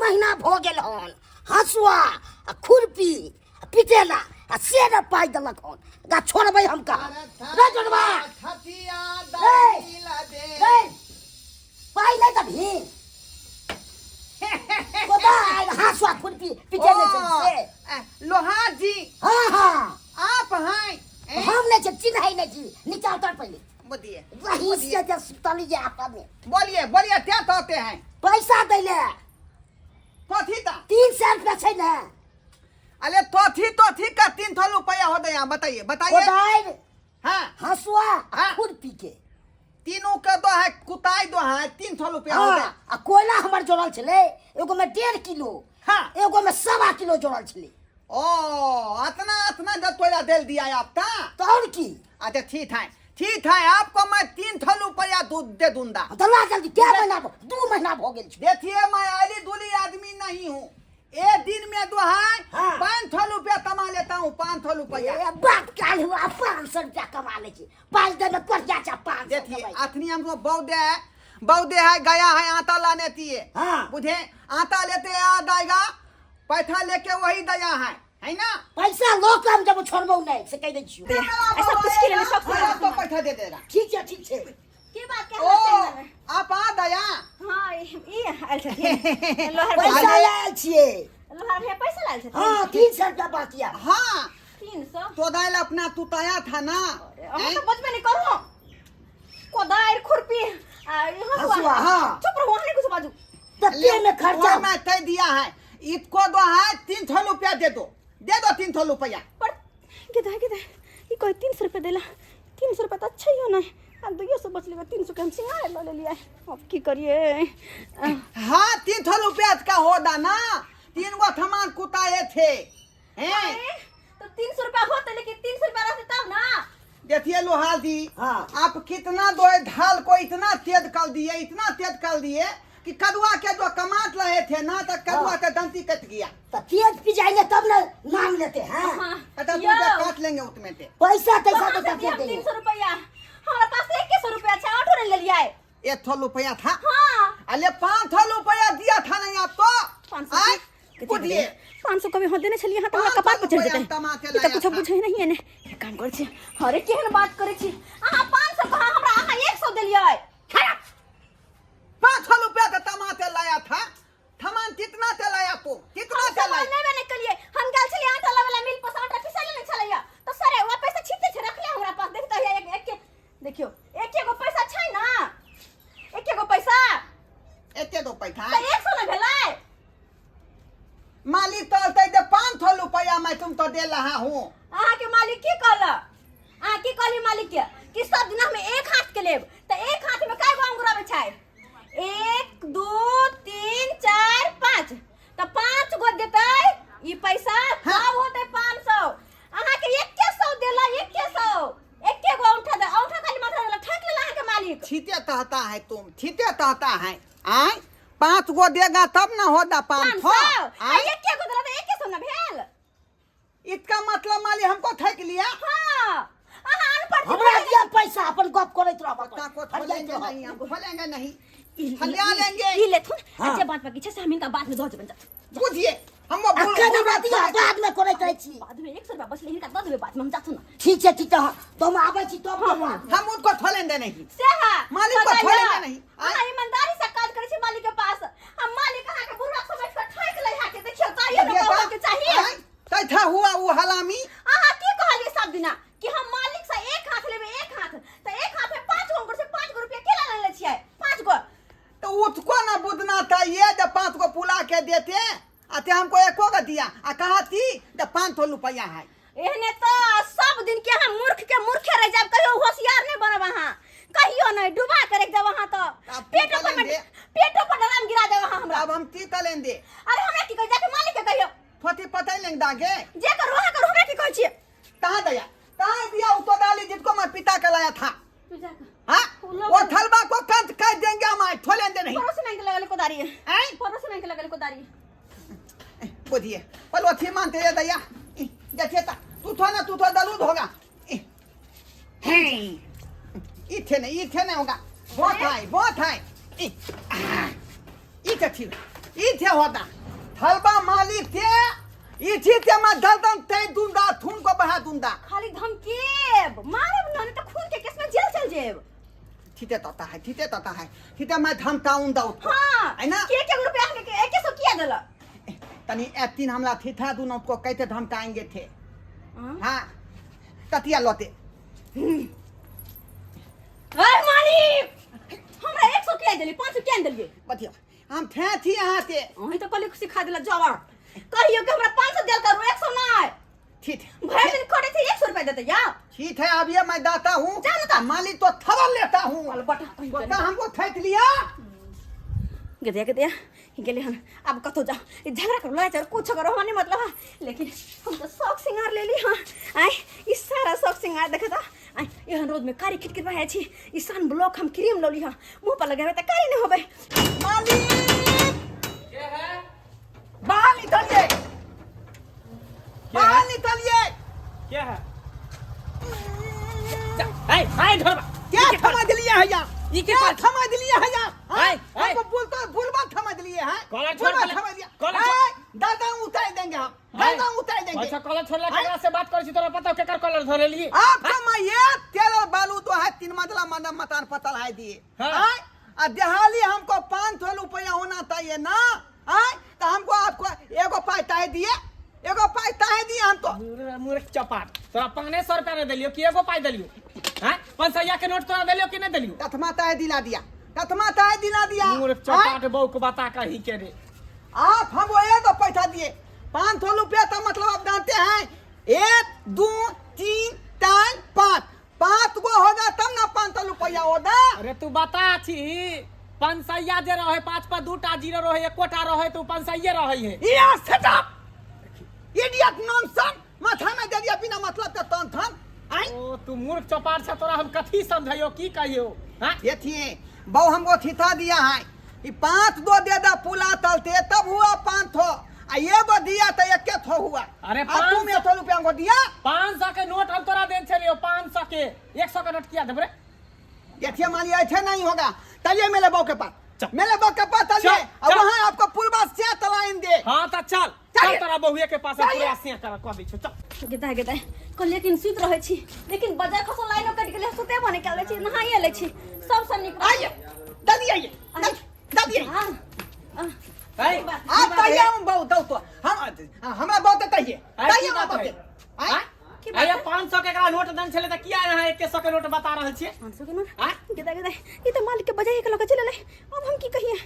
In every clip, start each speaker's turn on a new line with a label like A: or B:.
A: महीना भऽ गेल हन हँसुआ आ खुरपी आ पिटेला आ से ने पाइ देलक हन। गा छोड़बै हम कहाँ रे जोड़बा।
B: थथिया
A: रे
B: दैला दे।
A: रे पाइ नहि देबही? कोदारि हँसुआ खुरपी पिटेले छै से।
B: ओ, लोहार जी।
A: हाँ हाँ,
B: आप हैं ए?
A: हम नहीं छी, चिन्है नहीं छी। नीचा उतर पहिले।
B: बोलिए।
A: वही से जे सुतलिए आपा में।
B: बोलिए बोलिए, क्या कहते हैं?
A: पैसा दैले।
B: कथी ता?
A: 300 रुपया छै ने।
B: अरे तोथी तोथी का 300 रुपया हो गया, बताइए बताइए।
A: कोदारि
B: हाँ
A: हंसुआ
B: हाँ।
A: खुरपी के
B: तीनों के दो है, कुताई दो है, 300 रुपया हो
A: हाँ
B: गया।
A: आ कोयला हमर जोड़ल छलै, एगो में 1.5 किलो,
B: हाँ
A: एगो में 1.25 किलो जोड़ल छलै।
B: ओ अतना अतना जब कोयला दे दिया आप ता
A: तो और की।
B: अच्छा ठीक है ठीक है, आपको मैं 300 रुपया दूध दे दूंगा।
A: तो ला जल्दी। क्या महीना 2 महीना हो गेल छै।
B: देखिए मैं आली दूली आदमी नहीं हूँ, एक दिन में जो है
A: हाँ।
B: 500 रुपया कमा लेता हूँ, 500 रुपया।
A: ए, बाप काल हुआ 500 रुपया कमा ले छी, 5 दिन में कोरिया जा 500।
B: देखिए
A: कमाई।
B: अखनी हमको बौदे है, बौदे है गया है आटा लाने दिए।
A: हाँ।
B: बुझे आटा लेते आ जाएगा, पैसा लेके वही दया है, है ना?
A: पैसा लो कम जब छोड़बो नहीं से कह दै छियो।
C: ऐसा कुछ के लिए सब
B: हाँ, तो पैसा दे देगा।
A: ठीक छै ठीक छै।
C: की बात के
B: ओ आप आ दया।
C: हां ई आयल छथिन लोहार।
A: पैसा
B: अरे।
A: लायल छियै।
C: लोहार भैया पैसा लायल छथिन।
A: हाँ 300 रुपया बाकी है।
B: हाँ
C: 300
B: तो दाल अपना तुताया था ना।
C: अहाँ तो बचबे नहीं करू। कोदारि खुरपी आ ई हंसुआ।
A: हंसुआ, हाँ।
C: चुप रहू, अहाँ नहीं कुछ बाजू।
A: तो ते में खर्चा
B: वो मैं तय दिया है, इसको दो है 300 रुपया दे दो, दे दो 300 रुपया।
C: पर के दे ई कोई 300 रुपया देला। 300 रुपया तो अच्छा ही हो ना, आ 200 बच लेगा, 300 के हम सिंगार ल लेलिए, अब की करिए?
B: हाँ 300 रुपया का हो दाना, 3 गो सामान कुताए थे हैं।
C: अरे, तो 300 रुपया होते, लेकिन 300 रुपया रहते तब ना।
B: देखिए लोहार जी,
A: हाँ।
B: आप कितना दो ढाल को इतना तेज कर दिए, इतना तेज कर दिए कि कदुआ के जो कमात रहे थे ना, तो कदुआ
A: हाँ।
B: के दंती कट गया।
A: तो तेज पिजाएंगे तब ना नाम लेते हैं।
C: हाँ।
B: अच्छा
C: यौ।
B: तुमसे काट लेंगे उसमें से।
A: पैसा तैसा
C: कहाँ
A: तो
C: से
A: तब
C: दिया हम
A: देंगे।
C: 300 रुपया? हमारे पास 100 रुपया छै, 8 ले लिया है।
B: 100 रुपया था।
C: हाँ।
B: अरे 500 रुपया दिया था नहीं आपको?
C: 500
B: आय,
C: के?
B: बुझिए।
C: 500 कभी हम देने छलिए, हाँ तो हमरा
B: 500
C: कपार पर चढ़
B: रुपया
C: जेतै।
B: टमाटर
C: ई तऽ
B: लाया
C: कुछो
B: था।
C: बुझै नहीं है ने। एक काम करै छी, अरे केहन बात करै छी अहाँ? 500 कहाँ, हमरा अहाँ 100 देलियै।
B: 500 रुपया का टमाटर लाया था, थमान कितना चलाया तू, कितना
C: हम
B: चलाया?
C: सामान लेबे नहि केलियै, हम गेल छलियै आटा लाबै ला मिल पर से, आटा पिसा लेने छलैया तऽ सरे वहाँ पैसा छिपते छै रखले हमरा पास। देखते है एक एक के देखियो, एक एगो पैसा छै ना, एक एगो पैसा।
B: एते दो पैसा
C: तऽ 100 ने भेलै।
B: मालिक तो कहते जे 500 रुपया मैं तुम तो दे रहा हूँ।
C: अहाँ के मालिक की कहलक? अहाँ की कहली मालिक के कि सब दिन हम एक हाथ के लेब? तऽ एक हाथ में कय गो अंगूर अबै छै? 1 2 3 4 5, तऽ 5 गो देतै ई पैसा।
B: हाँ।
C: तब होतै 500। अहाँ के 100 देला, 100, एके गो औंठा दे, औंठा खाली माथा देला, ठक लेला अहाँ के मालिक।
B: छीते तहता है तुम, छीते तहता है। आय 5 गो देगा तब ना होता 500।
C: 500 आ
B: आय
C: एके गो देला तऽ 100 ना भेल।
B: इसका मतलब मालिक हमको ठक लिया।
C: हाँ अहाँ अनपढ़ छी।
A: हमरा दिया पैसा, अपन गप करैत रहब अपन।
B: पत्ता को
A: फरियाइत
B: खोलेंगे
A: रहब।
B: नहीं, हम खोलेंगे नहीं,
C: ई-
B: हलिया लेंगे।
C: ई लेथुन।
A: हाँ।
C: आ जे बात बाकी छै से हम हिनका बाद में दऽ देबनि जाथुन।
B: बुझिए हम वो भूल-
A: अखन हमरा दिया, बाद में करैत रहै छी।
C: बाद में 100 रुपया बचलै, हिनका दऽ देबै बाद में, हम जाथुन ना।
A: ठीक छै ठीक छै, हाँ, तो हम आबै छी तब हम आब।
B: हम उनको खोलेंगे नहीं।
C: से है
B: मालिक को
C: बताइए।
B: छोड़ेंगे नहीं।
C: अहाँ ईमानदारी से काज करै छी मालिक के पास, आ मालिक अहाँ के बुढ़वा समझ के ठकि लै है के। देखियौ ताइयो ने कहऽ के चाहिए।
B: आय, तैथा हुआ वो हलामी।
C: अहाँ की कहलियै सब दिना कि हम मालिक से एक हाथ लेबै, एक हाथ, तऽ एक हाथ में 5 गो अंगूर से 5 गो रुपया केना लेने छियै? 5 गो
B: तो उसको ना बुझना था ये जब 5 गो पुला के देते आते, हमको एको गो दिया आ कहा थी जब 500 रुपया है।
C: एहने तऽ सब दिन के अहाँ मूर्ख के मूर्खे रहि जायब, कहियो होशियार नहि बनब अहाँ, कहियो नहि, डुबा के रखि देब अहाँ तऽ।
B: आब
C: पेटो
B: की
C: पर
B: करेंगे?
C: पेटो पर डराम गिरा देब अहाँ हमरा।
B: अब हम की करेंगे?
C: अरे हमरा की कहै, जाके मालिक के कहियो।
B: थोड़ी पता लेंगे दागे।
C: जे करू अहाँ करू, हमरा की कहै छियै?
B: कहाँ दया कहाँ दिया उसको डाली जिसको मैं पिता के लाया था।
C: तू जा कर।
B: हाँ
C: वो लोग-
B: वो थलबा को कंत कह देंगे हम, आज छोड़ेंगे नहीं।
C: पड़ोस में लगल कोदारी।
B: आय?
C: पड़ोस में लगल कोदारी।
B: बुझिए पर वो थी मानते हैं दया देखिए ता तू थो ना, तू थो दलूद होगा। हैं इथे नहीं, इथे नहीं होगा, बहुत है बहुत है। इथे ठीक इथे होता। थलबा मालिक थे इठी ते मैं दलदन तय दूंदा थून को बहा दूंदा।
C: खाली धमकेब मारब न, नहीं तो खून के केस में जेल चल जेब।
B: ठीते तता है, ठीते तता है, ठीते मैं धमकाऊंदा उसको।
C: हाँ
B: है ना?
C: के के रुपया के एक सौ किया देला?
B: तनी ए तीन हमला थीथा दूना उसको कैसे धमकाएंगे थे।
C: हाँ?
B: हाँ ततिया लोते।
C: अरे मालिक हमरा 100 किया देली, 500 किया देलिए?
B: बतिया हम थे थी यहाँ से।
C: अहीं तो कहली सिखा देला जवाब, कहियो कि हमरा 500 देल करू, 100 नहीं।
B: ठीक है।
C: भर दिन खड़े थे 100 रुपया देते या।
B: ठीक है अब ये मैं दाता हूँ।
C: जा ना ता।
B: मालिक तो थवल लेता हूँ।
C: चल बटा कहीं
B: तो
C: चले।
B: हमको थैक लिया।
C: गदिया गदिया गेले हन, अब कतो जा ई झगड़ा करो लड़ाई करो कुछ करो हमारे मतलब है, लेकिन हम तो शौक सिंगार ले ली। हाँ आय ई सारा शौक सिंगार देखा था आय एहन रोज में कारी खिटखिट भए छी, ई सन ब्लॉक हम क्रीम लौली। हाँ मुंह पर लगावे त कारी नहीं होबे।
B: मालिक बाहर निकलिए, बाहर निकलिए।
D: क्या है? ए ए ढोरबा
B: क्या थमा दिलिए है या?
D: ई के
B: क्या
D: पास?
B: थमा दिलिए है या? हाँ?
D: ऐ, ऐ।
B: हमको बोलता बुलबा थमा दिलिए है।
D: कॉलर छोड़
B: बुलबा
D: पहले।
B: थमा दिया।
D: कॉलर
B: ऐ,
D: छोड़।
B: दादा उतार देंगे हम, दादा उतार देंगे।
D: अच्छा कॉलर छोड़ला केकरा से बात करै छी तोरा पता केकर कॉलर धरेली?
B: आपका मैं ये तेल और बालू तो है 3 मंजिला मंडप मकान पतल है दिए।
D: हाँ।
B: आय, आ देहाली हमको 500 रुपया होना चाहिए ना। आय, तो हमको आपको एगो पाई ताहे दिए, एगो पाई ताहे दिए हम तो।
D: मूर्ख चपाट, तोरा 500 रुपया नहीं देलियो कि एगो पाई देलियो? हैं 500 के नोट तोरा देलियो कि नहीं देलियो?
B: तथमा ताहे दिला दिया, तथमा ताहे दिला दिया।
D: मूर्ख चपाट बहू को बता कहीं के रे।
B: आप हमको एगो पैसा दिए 500 रुपया तो मतलब आप जानते हैं 1 2 3 4 5, 5 गो होगा तब ना 500 रुपया होगा।
D: अरे तू बता छी 500 जे रहे 5 पर 2 टा जीरो रहे एकोटा रहे तो 500 रहे है।
B: ये सेट अप इडियट नॉनसेंस, माथा में दे दिया बिना मतलब के तन थन। आई
D: ओ तू मूर्ख चपाट छ, तोरा हम कथी समझाइयो की कहियो? हां
B: ये थी बहु हमको थिता दिया है ई 5 दो दे दा पुला तलते तब हुआ 5 थो, आ एगो दिया तो एके थो हुआ।
D: अरे
B: आ तुम
D: पाँच
B: 100 रुपया हमको दिया।
D: 500 के नोट हम तोरा देन छलियो, 500 के 100 के नोट किया देब रे?
B: देखिए मालिक ऐसे नहीं होगा, चलिए मेरे बहू के पास,
D: चल।
B: मेरे बहू के पास चलिए,
D: चल,
B: और
D: चल।
B: वहाँ आपको पुलवा से तलाइन दे।
D: हाँ तो चल,
B: चलिए।
D: चल तोरा बहुए के पास
B: चलिए।
D: पूरा से कर कह दै छौ, चल।
C: गेदा गेदा कहलिए लेकिन सुति रहै छी, लेकिन बजार खसल लाइनो कटि गेलै, सुते बने के लै छी, नहाइए लै छी, सबसँ नीक बात।
B: आइए दादी, आइए दादी, आइए।
C: हाँ, हाँ।
D: ऐ,
B: आप कहिए हम बहु दौ तो हम हमरा बहुत कहिए,
D: ऐ,
B: कहिए
D: की
B: हमरा
D: बात
B: बहुत।
D: है?
B: आय?
D: आय?
C: की बात
D: अरे
C: है?
D: 500 के एकरा नोट देन छलै त किया अहाँ 100 के नोट बता रहल छियै?
C: 500 के नोट?
D: आय?
C: गेदा गेदा ई त मालिक के बजाय के लऽ के चलि एलै, अब हम की कहिए?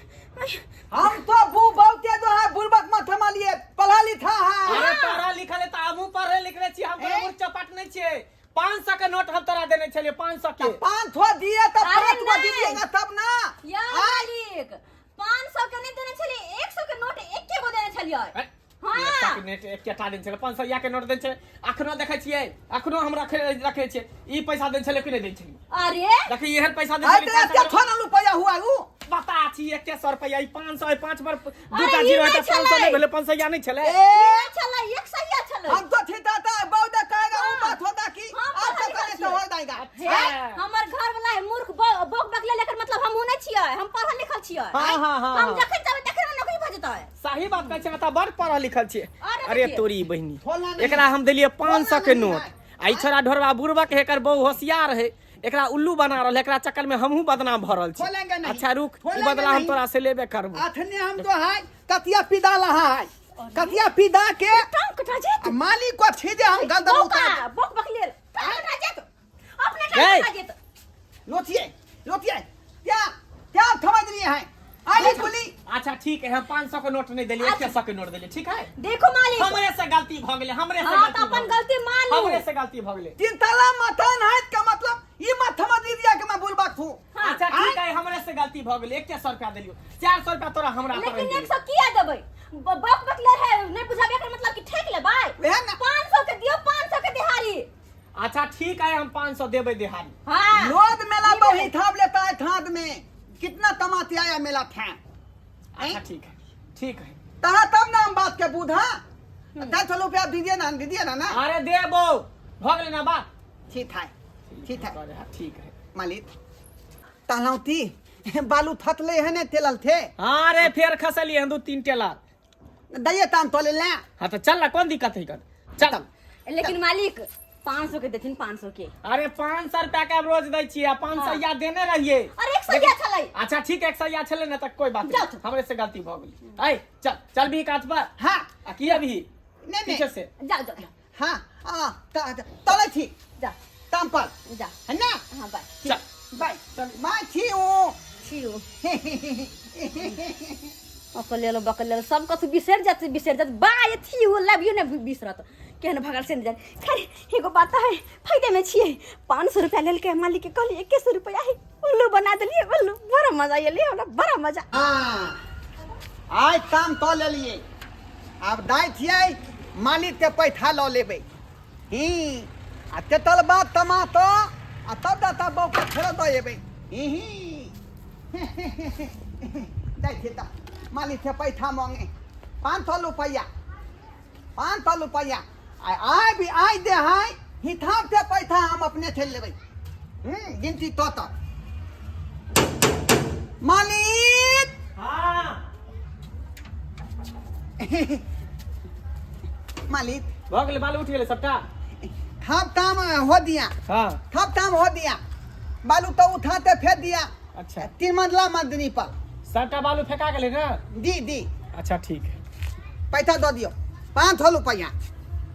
C: आय।
B: हम तो बू बहुते जो है बुड़बक मत थमा लिए, पढ़ा लिखा है।
D: अरे पढ़ा लिखल है त हमहूँ पढ़े लिखले छी, हम
B: ए?
D: मूर्ख चपाट नहीं छियै। 500 के नोट हम तोरा देने छलियै, 500 के।
B: तो 500 दिए तो
C: अरे
B: 5 गो
C: नहीं।
B: दीजिएगा तब ना।
C: या
B: आय?
C: मालिक 500 के नहीं देने छलियै, 100 के नोट एके गो देने छलियै।
D: ए,
C: हाँ।
D: एक सौ के नोट एकेटा देने छलै, 500 या के नोट देने छलै। अखनो देखै छियै, अखनो हम रखै छियै। ई पैसा देने छलै कि नहि देने छलियै?
C: अरे
D: देखी एहन पैसा देने
B: आय
D: छलियै,
B: तो
D: 500
B: एते थोड़ा रुपया हुआ उ।
D: बता छी 100 रुपया, ई 500 है, 5 पर
C: अरे
D: दूटा
C: ई
D: जीरो है
C: नहि
D: त 500
C: छलै।
D: नहि भेलै, 500 या नहि छलै।
B: ए,
C: ई छलै, 100 या छलै।
B: हम तो ठीता था बहुत कहेगा वो
C: हाँ।
B: बात होगा कि
C: हाँ,
B: आप तो
C: पढ़ा
B: करे
C: लिखल
B: तो हो
C: छियै।
B: जाएगा।
C: हे, हमर घर वाला है मूर्ख बौक बकले, लेकर मतलब हम नहीं छियै, हम पढ़ल लिखल छियै।
D: हाँ, हाँ, हाँ,
C: हम
D: हाँ।
C: जखन चाहबै तखन हमरा नौकरी भऽ जेतै।
D: सही बात कहै छै, त बड़ पढ़ल लिखल छियै।
C: अरे
D: अरे
C: देखिए।
D: तोरी बहिनी,
B: खोलना नहीं।
D: एकरा हम देलियै 500 के
B: खोलना नहीं
D: नोट।
B: है।
D: आ ई छोरा ढोरबा बुड़बक है, एकर बहु होशियार है, एकरा उल्लू बना रहल है, एकरा चक्कर में हमहूँ बदनाम भऽ रहल छी।
B: खोलेंगे नहीं।
D: अच्छा रुक, ई
B: खोलेंगे
D: बदला हम
B: नहीं।
D: तोरा से लेबे करबो।
B: अखने हम तो है कतिया पिदा लहा है, कतिया पिदा के
C: टांग कटा जेत।
B: आ मालिक को छीजे हम गंदर
C: बौका,
B: उतार।
C: बौक बकले, टांग कटा जेत। अपने टांग
D: ए।
C: कटा जेत।
B: लोथिए लोथिए, क्या क्या आप थमा दिए हैं? आइए बोली।
D: अच्छा ठीक है, हम 500 के नोट नहीं देलियै, 100 के नोट देलियै, ठीक है?
C: देखो मालिक,
D: हमरे से गलती भ गेलै, हमरे से
C: हाँ,
D: गलती
C: तो अपन
D: भऽ गेलै।
C: गलती मानू।
D: हमरे से गलती भ गेलै।
B: 3 तला मकान है का मतलब ई मत थमा दी दिया कि मैं बुलबक हूं।
C: हाँ।
D: अच्छा ठीक है, हमरे से गलती भ गेलै, 100 रुपया देलियो, 400 रुपया तोरा हमरा पर
C: लेकिन
D: रहि
C: 100 किया देबै? बक बकले है, नहीं बुझाबे एकर मतलब कि ठेक लेबै।
B: वएह ना।
C: 500 के दियो, 500 के दिहाड़ी।
D: अच्छा ठीक है, हम 500 देबै दिहाड़ी।
C: हाँ।
B: लोद मेला बहु थाप लेता है थाद में, कितना तमाते आया मेला था।
D: अच्छा ठीक है, ठीक है।
B: तहा तब ना हम बात के बूढ़ा 10 रुपया दीजिए ना, दीजिए ना ना।
D: अरे देबो, भ गेलै ना बात।
B: ठीक है, ठीक है।
D: अरे हाँ, ठीक है।
B: मालिक तहलौती बालू थकले है ने तेलल थे।
D: अरे फेर खसलिए हन 2-3 टेलर।
B: दैये ताम तोले ले।
D: हाँ तो चल ना, कौन दिक्कत है कर, चल।
C: लेकिन मालिक 500 के देथिन, 500 के।
D: अरे 500 रुपया के हम रोज दै छियै, आ 500 या देने रहिए।
C: अरे 100 या छलै।
D: अच्छा ठीक है, 100 या छलै ना त कोई बात
C: जाउ
D: नहीं,
C: तो।
D: हमरे से गलती भ गेल। ऐ चल चल भी काज पर।
B: हाँ।
D: आ की अभी
B: नहीं, नहीं।
D: पीछे से
C: जाओ जाओ जाओ।
B: हाँ, हाँ, तले छी।
C: जा।
B: ताम पर।
C: जा।
B: है ना?
C: हाँ, बाय।
D: चल।
B: बाय। बाय, छी ओ।
C: छी ओ। अकलेलो बकलेलो सब कथु बिसरि जात, बिसरि जात। बाय, थी ओ, लव you ने बिसरत। केहन भगल से नहि जान। खैर एगो बात है, फायदे में छियै। 500 रुपया लेलकै मालिक के, कहलियै 2100 रुपया है, उल्लू बना देलियै, उल्लू। बड़ा मजा एलै हमरा, बड़ा मजा।
B: हाँ, आइ ताम तऽ लेलियै, आब दाइ छियै मालिक के पैठा लऽ लेबै। ही आ तेतल बात तमा तो आ तब दाता बहू के फेरो दऽ एबै। ही ही जाइ छियै तऽ मालिक से पैठा मांगे 500 रुपैआ, 500 रुपैआ। आइ भी आइ दे है हिसाब से पैसा हम अपने से लेबै। गिनती तो तो मालिक।
D: हाँ।
B: मालिक।
D: भऽ गेलै, बालू उठि गेलै सबटा।
B: थाप ताम हो दिया।
D: हाँ।
B: थाप ताम हो दिया, बालू तो उठाते फेंक दिया।
D: अच्छा।
B: 3 मंजिला मर्दनी पर
D: सबटा बालू फेंका गेलै ना?
B: दी दी।
D: अच्छा ठीक है,
B: पैसा दऽ दियौ 500 रुपैआ।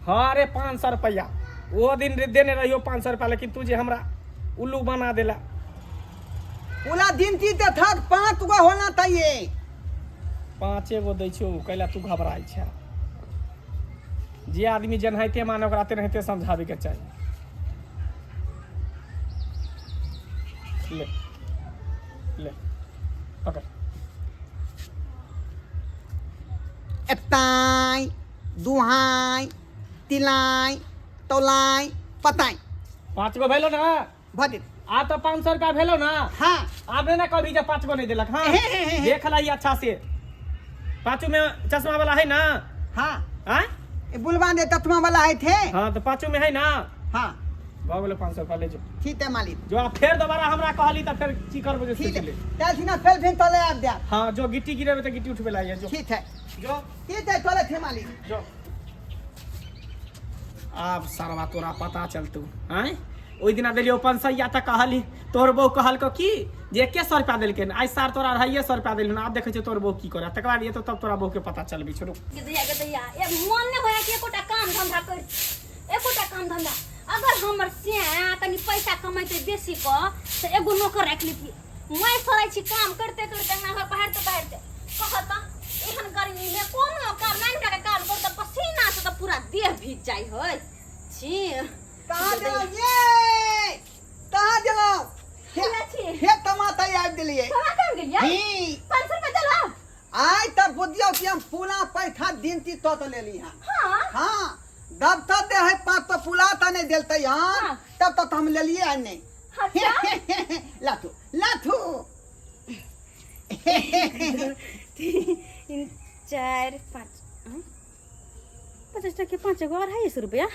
D: हाँ अरे 500 रुपैआ वो दिन देने रहियो 500 रुपैआ, लेकिन तू जे हमरा उल्लू बना देला।
B: उला दिन ती ते थक 5 गो होना चाहिए।
D: 5 गो दै छियौ, कैला तू घबराइ छै? जे आदमी जेनाहिते माने ओकरा तेनाहिते समझाबे के चाही। ले ले पकड़।
B: एताई दुहाई तिलाई तौलाई पताई।
D: 5 गो भेलो ना?
B: भऽ
D: आ तो 500 रुपया भेलो ना?
B: हाँ।
D: आपने ना कभी जब 5 गो नहीं दिलक। हाँ देख ला अच्छा से, 5 में चश्मा वाला है ना?
B: हाँ।
D: हाँ?
B: ए बुलवा दे चश्मा वाला है थे।
D: हाँ तो 5 में है ना?
B: हाँ।
D: भऽ गेलै 500 रुपया ले जो।
B: ठीक है मालिक।
D: जो आप फिर दोबारा हमरा कहली त फिर की करबो जे
B: ठीक है।
D: सोचले।
B: चल छी ना, फिर फिर तले आब दे।
D: हाँ जो गिट्टी गिरेबे त गिट्टी उठबे लागे जो।
B: ठीक है।
D: जो।
B: ठीक है चले थे मालिक।
D: जो। आब सरवा तोरा पता चलतौ। आँय ओहि दिना देलियौ 500 त कहली तोहर बहू कहलकौ की जे 2100 रुपया देलकै, आइ सार तोरा 250 रुपया देलहन, आब देखै छियौ तोहर बहू की करे। तकर बाद एतौ तब तोरा बहू के पता चलबी। छोड़ू।
C: गदैया गदैया, ए मन नहि होया कि एकोटा काम धंधा कर, एकोटा काम धंधा। अगर हमर सिया कनि पैसा कमैतै बेसी क त एगो नौकर राखि लेतियै। मैं सड़ै छी काम करते करते अंगना घर बहारते बहारते। कह त एहन गर्मी में कोनो काम नानी टा के काम कर त पसीना से त पूरा देह भीज जाइ है। छी
B: कहाँ गेलौ ये, कहाँ गेलौ?
C: केना छी?
B: हे टमाटर आबि गेलियै।
C: टमाटर आबि गेलियै?
B: ही।
C: 500 रुपया देलौ?
B: आइ त बुझियौ कि हम पूरा पैसा दिन ती तो लेली हन।
C: हाँ।
B: हाँ, दब तक दे है 5 तो पूरा त नहीं देलतै हन,
C: हाँ।
B: तब तक हम लेलियै हन नहीं।
C: अच्छा।
B: लाथू लाथू।
C: 3 4 5, हाँ? 50 टके 5 गो 250 रुपया।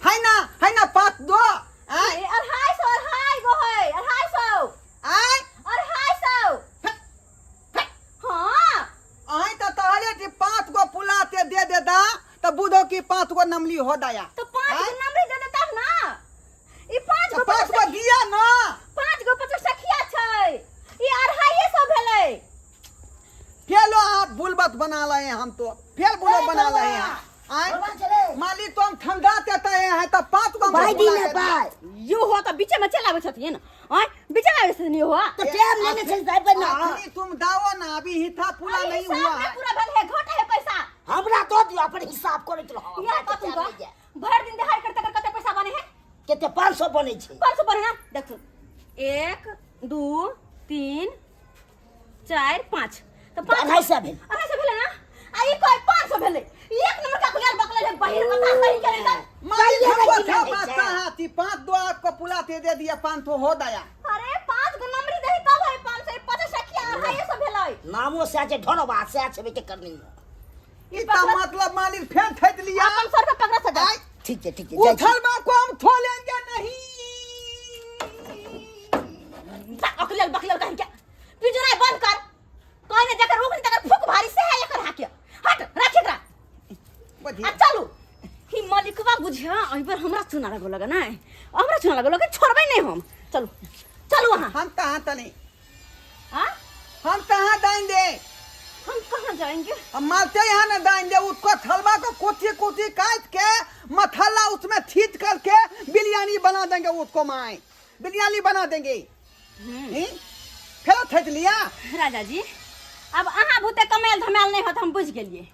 B: है ना, है ना 5 दो। आय।
C: ए, 250, 250 गो है, 250।
B: आय।
C: 250। हाँ।
B: आय त तहले कि 5 गो पुला ते दे दे दा त बुझो कि 5 गो नमली हो दया।
C: तो 5 गो
B: आय?
C: नमली दे दे तब ना। ई 5
B: तो
C: गो
B: 5 गो दिया ना।
C: 5 गो 50 टकिया छै। ई 250 भेलै।
B: फेलो आप बुलबत बना रहे हैं, हम तो फिर बुलबत
A: ए,
B: बना रहे हैं।
A: बलवा।
B: आय?
A: बलवा चले।
B: मालिक तो हम ठंडा देते हैं तो 5 गो
A: भाई
B: बुला
A: दी ना
B: के
A: भाई।
C: यो हो तो बीचे में चलावे छथिन। आय, बीचे में आवे छथिन यो हो।
A: तो टाइम लेने चल जाए पर ना।
B: अखनी तुम दाओ ना, अभी हिथा पूरा
C: अरे
B: नहीं
C: हिसाब
B: हुआ
C: में
B: है।
C: पूरा भेल है, घाटा है पैसा।
A: हमरा दो दियो, अपन हिसाब करैत रहो।
C: या
A: हमरा
C: कथु
A: टाइम
C: का?
A: नहीं जाए।
C: भर दिन देहाड़ करते करते कते पैसा बने है?
A: कते 500 बनै छै।
C: 500 बने ना? देखो 1 2 3 4 5 तो पाँच
A: 250 भेल।
C: 250 भेलै ना? आ ई कोई 500 भेलै। एक नंबर का गुलाल बकले है, बहिर बता सही करे त।
B: मालिक
A: कहिए
B: हमको
A: नहीं
B: था
A: भेलै
B: बात
A: छै।
B: कहाँ थी? 5 दो आपको पुला दे दे दिया, 500 हो दया।
C: अरे 5 गो नंबरी दही तब है 500, 50 सखिया 250 भेलै।
A: नामो से छै ढोरबा से छै के करनी।
B: ई त मतलब मालिक फेर ठेक लिया।
C: अपन सर पे पकड़ा सजा।
B: आय।
A: ठीक छै, ठीक छै, जाइ छी।
B: उठल बा को हम थोलेंगे नहीं।
C: अकलल बकलल कहीं के पिंजरा बंद कर। कहने जकर रुक तकर फूक भारी से है एकर हाके। हट राख एकरा।
B: बधी
C: आ चलू ही मलिकवा बुझिया एहि बेर हमरा चुना लगो लगे ना, हमरा चुना लगो लगे, छोड़बै नहीं हम। चलू चलू अहाँ।
B: हम कहाँ तनी?
C: हाँ?
B: हम कहाँ दाइन दे?
C: हम कहाँ जाएंगे?
B: हम मारते यहाँ ना दाइन दे, उसको थलवा को कोची कोची काट के मसाला उसमें छीट करके बिरयानी बना देंगे उसको, माए बिरयानी बना देंगे। ही? फिर थक लिया।
C: राजा जी अब अहाँ भूते कमायल धमायल नहीं होत, हम बुझ गेलिए।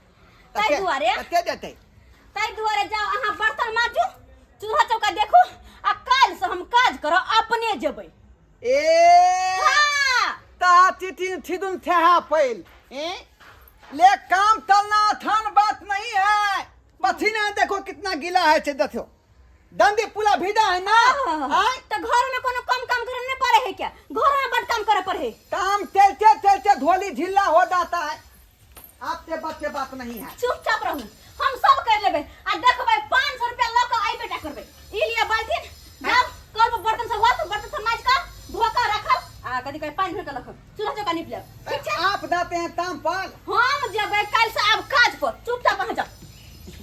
C: ताहि दुआरे
B: कते देते?
C: ताहि दुआरे जाओ अहाँ बर्तन माजू, चूल्हा चौका देखू, आ काल्हि से हम काज करब, अपने जेबै।
B: ए
C: हाँ।
B: ता तितिन थिदुन थेहा पैल ए? ले काम तलना आसान बात नहीं है। पसीना देखो कितना गीला है, से देखो दंडी पूरा भीजा है ना। आय?
C: तो घर में कोनो कम काम करे नहीं पड़े है क्या? घर में बड़ काम करे पड़े है।
B: काम चलते चलते धोली झिल्ला हो जाता है, आपके बस के बात नहीं है।
C: चुपचाप रहू, हम सब कर लेबे। आ देखबै 500 रुपया ल के आई बेटा करबै। ई लिया बाल्टीन, जाओ कल पर बर्तन सब हुआ तो बर्तन सब माज के धो के रखल, आ कथी कहे पानि भर के रखल, चूल्हा चौका नीप लेब। ठीक छै?
B: आप जाते हैं ताम पर,
C: हम जेबै काल्हि से आब काज पर। चुपचाप अहाँ जाओ,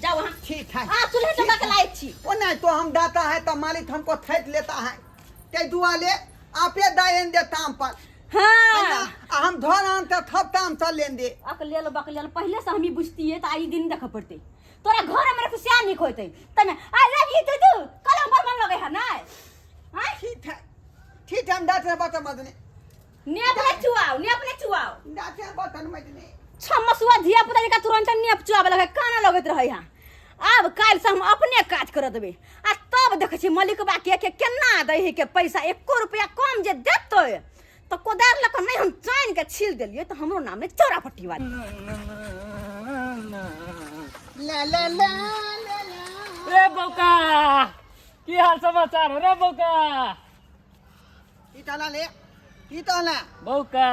C: जाओ अहाँ।
B: ठीक है।
C: आ चूल्हा चौका के लायक छी।
B: वो नहीं तो हम दाता है तो मालिक हमको थैत लेता है, ते दुआ ले आपे दायन दे ताम पर।
C: हाँ।
B: आ हम धर आनते थप ताम चल लेन दे।
C: अकलेल बकलेल पहले से हम ही बुझतिए तो आई दिन देख पड़ते। तोरा घर में खुशिया नहीं होते तने I love you तू कल हम बड़ मन लगे है ना। हां
B: ठीक है ठीक है, हम दाते हैं बर्तन मजने।
C: ने अपने चुआओ, ने अपने चुआओ।
B: दाते हैं बर्तन मजने।
C: छमसुआ धिया पुता जका तुरंत नेप चुआबे लगे, काना लगैत रहे हां। आब काल्हि से हम अपने काज कर देबै, आ तब देखै छी मलिकबा के के केना दै है के पैसा, एको रुपया कम जे देतै तो कोदार लऽ कऽ नहि हम चानि के छील देलियै तऽ हमरो नाम नहि चौरा पट्टी वाली।
B: ला ला ला ला ला।
E: रे बौका की हाल समाचार हो रे बौका?
B: की तहला ले, की तहला?
E: बौका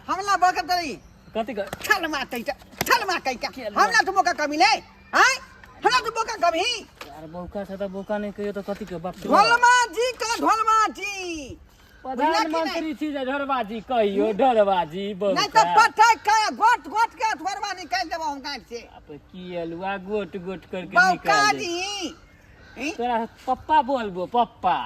B: हमला बरकत रही।
E: कथी
B: छल मार कहि छल मार कहि हमला तो मौका कमी ले, आय हमरा तो मौका कमी।
E: यार बौका से तो बौका नहीं कहियो तो कथी के बाप।
B: ढोलमा जी का ढोलमा जी
E: प्रधानमंत्री छी जे ढोरबाजी कहियो, ढोरबाजी बौका।
B: नहीं तो पटक के गोट गोट के ढोरबा निकाल देबो हम गांठ से।
E: आप की अलुआ गोट गोट करके
B: बौका
E: निकाल दे।
B: जी।
E: तोरा पप्पा बोलबो पप्पा।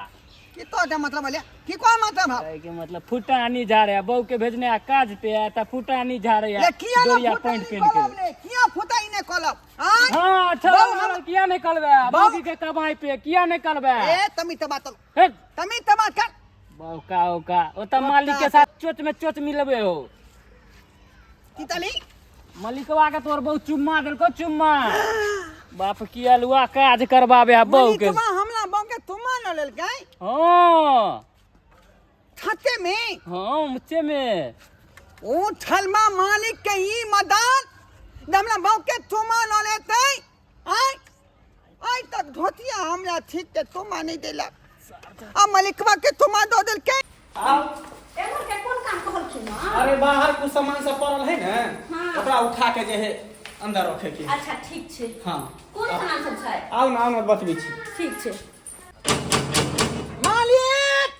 B: की तो जा मतलब ले, की को मतलब है?
E: के मतलब फुटानी जा रहे, बहू के भेजने आ काज पे आ त फुटानी जा रहे।
B: ले किया ना
E: डोरिया
B: फुटानी
E: पैंट पहन के।
B: कलब ले, किया फुटाई ने कलब? आय?
E: हां, अच्छा,
B: बहू हम
E: किया नहीं कलबे?
B: बहू
E: बहू के कमाई पे किया नहीं कलबे?
B: ए तमी त बात
E: हे।
B: तमी त बात कर।
E: बौका ओका ओ त मालिक के साथ चोट में चोट मिलबे हो।
B: की तली?
E: मालिकवा के तोर बहु चुम्मा देलको चुम्मा। बाप की अलुआ काज करबाबे आ बहू के।
B: मालिकवा हमला बहू के तुमा न लेलकै?
E: हां।
B: छते में?
E: हां, मुच्चे में।
B: ओ छलमा मालिक के ई मदान हमला बहू के तुमा न लेतै। आय आय तक धोतिया हमला ठीक के तुमा नहीं देलक, आ मालिकवा के तुमा दो देलकै।
D: आओ।
C: एमहर के कोन काम कहलखिन हँ?
D: अरे बाहर कुछ सामान सब पड़ल है ने,
C: हाँ।
D: ओकरा उठा के जे है अंदर रखे के।
C: अच्छा ठीक छै।
D: हाँ।
C: कोन सामान सब छै?
D: आओ ना, आओ ना, बतबै छी।
C: ठीक छै।
B: मालिक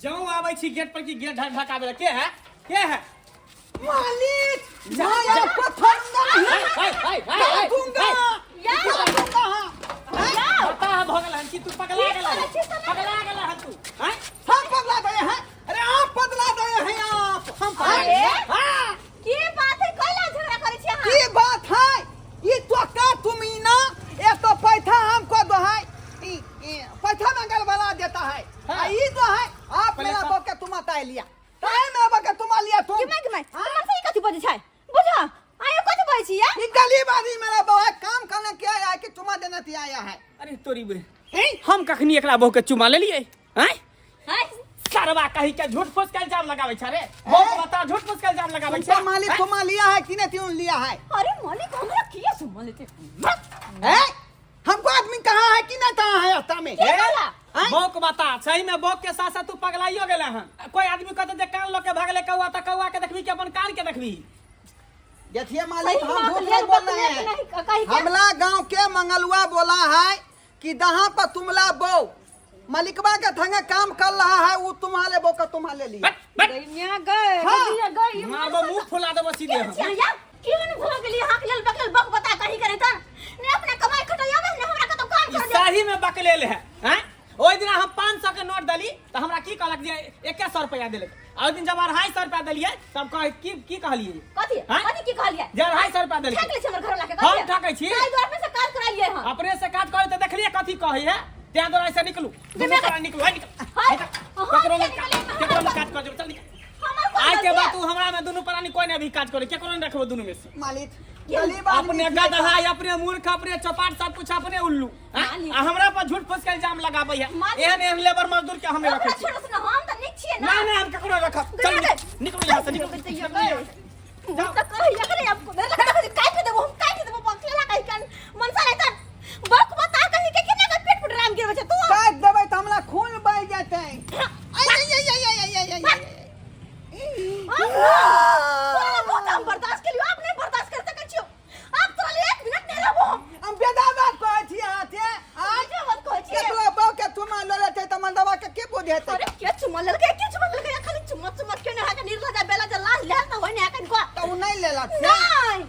D: जौं आबै छी गेट पर कि गेट ढक ढकाबे के है, के है?
B: मालिक मैं आपको छोड़ूंगा नहीं।
D: हाय, हाय, हाय, हाय,
B: दूंगा।
C: या।
B: दूंगा, हाँ।
D: पता है भगल हन कि तू पगला
C: की
D: गेला।
C: करै छी से नहि?
D: पगला गेला हन तू। हैं?
B: हम पगला गए हैं। अरे आप पगला गए हैं आप। हम पगला
C: अरे?
B: गए हैं। हाँ।
C: की बात है, कैला झगड़ा करै छी अहाँ?
B: की बात है? ये तो का तुम ही ना, ये तो पैसा हमको दो है। पैसा मंगल वाला देता है।
D: हाँ।
B: आ, ये जो है, आप
D: पहले
B: मेरा
D: सब-
B: बाप के तुम आता है लिया। ताहे मेरा बाप के तुम लिया तुम।
C: की my, की my? तुम्हार से ई कथी बजै छै? बुझा, आयो कथी बजै छी या?
B: ये गरीब आदमी मेरा बाप है, काम करने के आया है कि चुमा देने के आया है?
D: अरे तोरी बे।
B: हैं?
D: हम कखनी एकरा बहू के चुमा लेलिए? हैं?
C: हैं?
D: सरवा कही के झूठ फूस के इल्जाम लगाबै छै रे। बहू के बता झूठ फूस के इल्जाम लगाबै छै।
B: तुमको मालिक तुमा लिया है कि नहीं तुम लिया है?
C: अरे मालिक हमरा किया चुमा लेते?
B: हैं? हमको आदमी कहाँ है कि नहीं कहाँ है रास्ता में?
C: के कहला?
B: हैं?
D: बहू के बता, सही में बहू के साथ साथ तू पगलाइयो गेला हन। कोई आदमी कहते जे कान लऽ के भागले कौआ त कौआ के देखबी कि अपन कान के देखबी?
B: देखिए मालिक,
C: सही
B: हम
C: बात
B: झूठ
C: है,
B: नहीं बोल रहे
C: बकले
B: हैं।
C: नहीं, कही के?
B: हमला गांव के मंगलुआ बोला है कि जहाँ पर तुमला बो मलिकवा के थंगे काम कर रहा है, वो तुम्हारे बो का तुम्हारे लिए।
D: But, but.
C: गइया गए,
B: हाँ।
C: गइया गए,
D: मारबो मुंह फुला देबो सीधे हम।
C: या, केहन भऽ गेली अहाँके लेल बकलेल बक
D: सौ रुपया देलक। आ ओहि दिन जब 250 रुपया देलियै तब कह की की कहलियै?
C: कथी?
D: हाँ?
C: कथी की कहलियै?
D: जे 250 रुपया देलकै।
C: ठक लै छै हमर घरवाला के।
D: हम ठकै छी?
C: ताहि दुआरे अपने से काज करालियै हन।
D: अपने से काज करे तऽ देखलियै कथी कहै है, तें दुआरे से निकलू, दुनू तोरा निकलू, है निकल।
C: हाय,
D: निकल।
C: हम
D: केकरो
C: किया
D: नहि
C: निकलियै?
D: केकरो नहि काज कर देबै, चल निकल।
C: हमर कोन
D: आइ के
C: गलती
D: बाद
C: है?
D: तू हमरा में दुनू प्राणी कोई नहीं अभी काज करे, केकरो नहीं रखबो दुनू में से।
B: मालिक गरीब आदमी
D: अपने
B: छियै।
D: गदहा, अपने मूर्ख, अपने चौपाट, सब कुछ अपने उल्लू, हाँ?
C: मालिक।
D: आ हमरा पर झूठ फूस के इल्जाम लगाबै है।
C: मालिक।
D: एहन एहन लेबर मजदूर के हमे
C: ओकरा
D: रखै छी।
C: छोड़ो से ना, हम तऽ नीक छियै ना।
D: नहीं नहीं, हम केकरो रखब। चल
C: गया
D: निकल, निकलो यहाँ से, निकलो।
C: निकलो। तऽ कहैया करे अब देखो काटि देबो, हम काटि देबो बकला कहि कन मनसा नहीं त बक बता कहि के केना के पेट पर राम गिरबै छै तू।
B: काटि देबै तऽ हमरा खून बहि जेतै। आइ, आइ, आइ, आइ, आइ, आइ, आइ, आइ।
C: तोरा बहुत हम बर्दाश्त केलियो, आब नहीं बर्दाश्त कर सकै छियो। आब तोरा लिए एक मिनट नहीं रहबो हम।
B: हम बेदा बात कहै छी अहाँके। आइ
C: बेदा बात कहै छी।
B: केकरो बहू के चुमा लऽ लेतै तऽ मर्दबा के के बुझेतै?
C: अरे के चुमा लेलकै, के चुमा लेलकै? खाली चुमा चुमा के नहीं है निर्लजा बेला जे लाज लेल तऽ होय नहीं है कनिको।
B: तऽ ओ नहि लेलक से?
C: नहीं।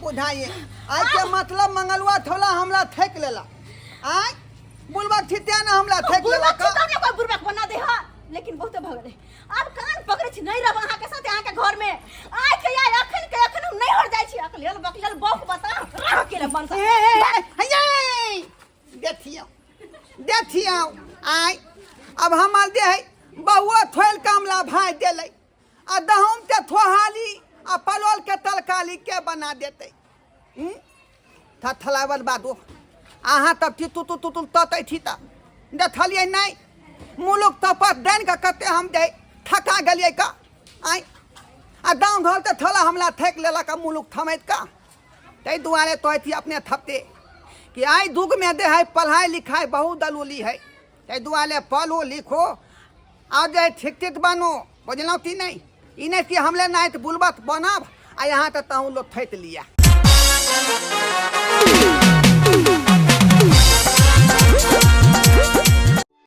B: बुझाइए आइ के मतलब मंगलुआ थोला हमरा थकि लेला। आइ बुलबक छी तें ने हमरा थकि
C: बुढ़बक
B: लेलक।
C: छी तब ने कोइ बुढ़बक बना दे हा, लेकिन बहुते भऽ गेलै। आब कान पकड़ै छी, नहीं रहब अहाँके साथे अहाँके घर में। आइ के आइ अखन के अखन हम नहीं हट जाइ छी। अकलेल बकलेल बौक बता रह के ले मनसा।
B: ए, ए, ए, हे, देखियौ देखियौ, आइ अब हमर जे है बहुओ थोड़ि कमला भाँजि देलै आ गहूँम के थोहाली आ परोल के तरकारी के बना देतै? थथलावल बादो अहाँ तब छी तू तू तू तू ततै छी तऽ देखलियै नहि मुलुक तपत डानि कऽ कते हम जे थका गेलियै का आइ आ गाँव घर तऽ थोड़ा हमरा थाकि लेलक आ मुलुक थमैत का। ताहि दुआरे कहै छी अपने थपते कि आइ युगमे जे है पढ़ाइ लिखाइ बहुत जरूरी है, ताहि दुआरे पढ़ो लिखो आ जे शिक्षित बनू, बुझलहुँ कि नहि? ई नहि कि हमले नहि तऽ बुलबक बनब आ यहाँ तऽ तहूँ लोक थकि लिअ।